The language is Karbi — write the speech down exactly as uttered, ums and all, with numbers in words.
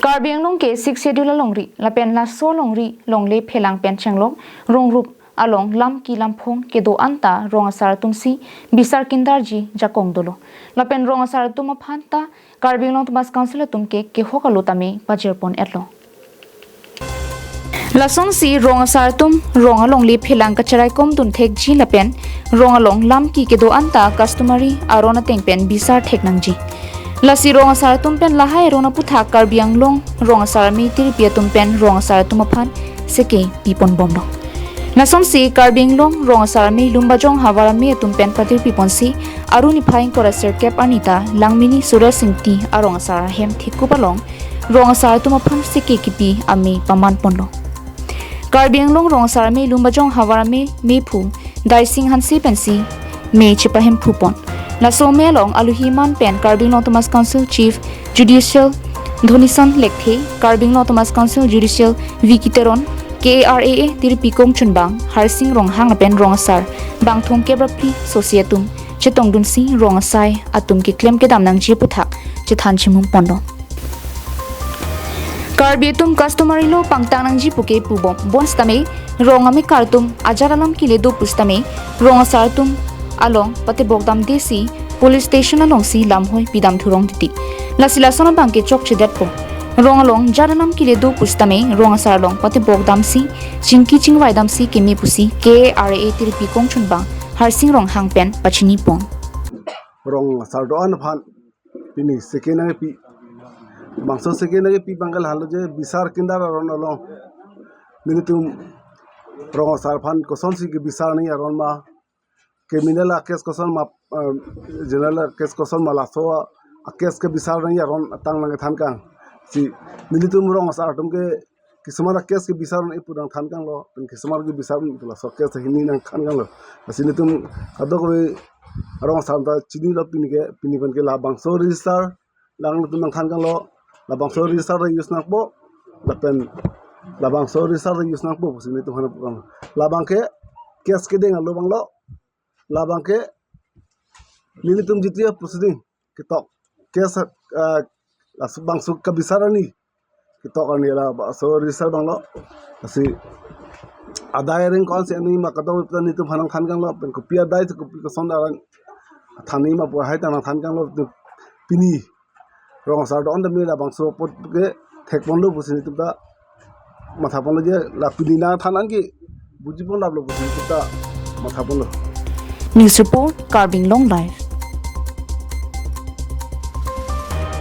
Karbi Anglong ke Sixth Schedule alongri lapen laso alongri longle phelang pen chenglok rongrup along lam ki lamphong kedo-an ta rong asar atumsi bisar kindarji jakong dolo. Lapen rong asar atum aphan ta Karbi Anglong Autonomous Council atum ke kehok alo tame pajirpon-etlo. Lasonsi rong asar atum rong alongle phelang kacharaikom dunthekji lapen rong along lam ki kedo-an ta customary aron ateng pen bisar thek nangji. Lasi rong asar atum pen lahai aron aputhak Karbi Anglong rong asar amei tirpi atum pen rong asar atum aphan seke piponbomlo. Lasonsi Karbi Anglong rong asar amei Lumbajong havar amei atum pen patirpiponsi arni phai ingkoi ra sirkep arni ta Langmini Suraj Ingti arong asar ahem thekup along rong asar atum aphan seke kipi amei pamanponlo. Karbi Anglong rong asar amei Lumbajong havar amei mephu Daising Hanse pensi mei chepahemphupon. Laso amei along aluhi man pen Karbi Anglong Autonomous Council Chief Judicial Dhonison Lekthe, Karbi Anglong Autonomous Council Judicial V K Teron, K A R A A tirpi kongchunbang Harsing Ronghang lapen rong asar bangthong kep ra phli sosi atum chetongdunsi rong asai atum keklem kedam nangji aputhak chethan chimumponlo. Karbi atum customary law pangtang nangji puke pubom bonsitame rong amekar atum ajat alam kile do pusitame rong asar atum along patebok damdesi police station alongsi lamhoi pidam thurong titi. Lasi lason abang ke chokchedetpo. Rong along jat alam kile do pusitame rong asar along patebok damsi chingki chingvai damsi keme pusi K A R A A tirpi kongchunbang Harsing Ronghang pen pachinipon. Rong asar do-an aphan pini seke nangpi. Bangso seke nangpi abang ke lahelo je bisar kindar aron along nelitum rong asar aphan kosonsi kebisar nangji aron ma, criminal a case koson ma, eh, general a case koson ma, laso a case kebisar nangji aron atang nangthan kang. Si nelitum rong asar atum ke kisomar a case kebisar nangji pu nangthan kanglo, pen kisomar kebisar nangji pu laso case hini nangthan kanglo. Lasi nelitum kadokave rong asar ta chinilo pini ke, pini pen ke labangso register lang nelitum nangthan kanglo, labangso register ta use nangpo, lapen labangso register ta use nangpo pusi nelitum hana pu kanglo. Labang ke case kedeng alo abanglo, labang ke nelitum jitiya proceeding ketok case, ah, laso bangso kebisar arni ketok arni labangso register abanglo. Lasi adai areng ko-ansi arni ma kadokave ta nelitum aphan nangthan kanglo, pen kopi adai si kopi koson areng than nangji ma pu hai ta nangthan kanglo. Pini rong asar do-an tame labangso apot ke thekponlo pusi nelitum ta mathaponlo je la pini nangthan an ke bujipon laplo pusi nelitum ta mathaponlo. News report, Karbi Anglong Live.